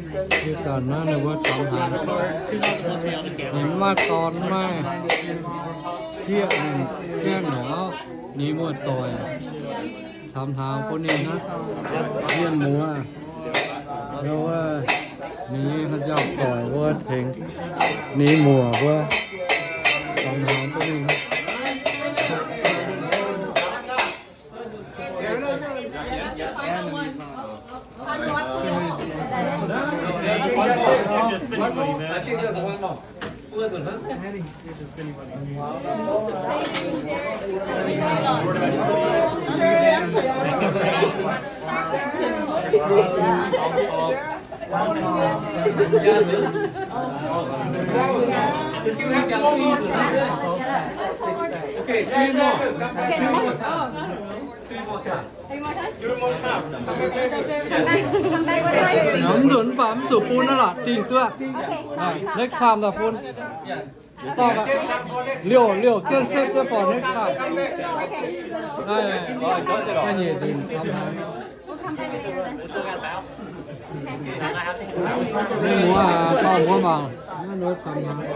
Ih zanc naaiv ninh mbuo camx hnaangx, ninh maiv maaih dorn, maiv maaih jieqv, ninh jieqv nyei, ninh muoz-doic camx hnaangx bun ninh hnangv. Mienh muoz, ninh wuov, ninh nyei haaix dauh doic wuov tengx ninh muoc wuov camx hnaangx bun ninh. Mv nzunc mv baac mv zuqc bun naaiv lorqc, dingh duqv. Next time daaih bun. Liouh, liouh, gengh setv jienv borqc next time. Naaiv nyeic nzunc camx hnaangx. Mienh muoz, dorh muoz mangc, naaiv nor camx hnaangx.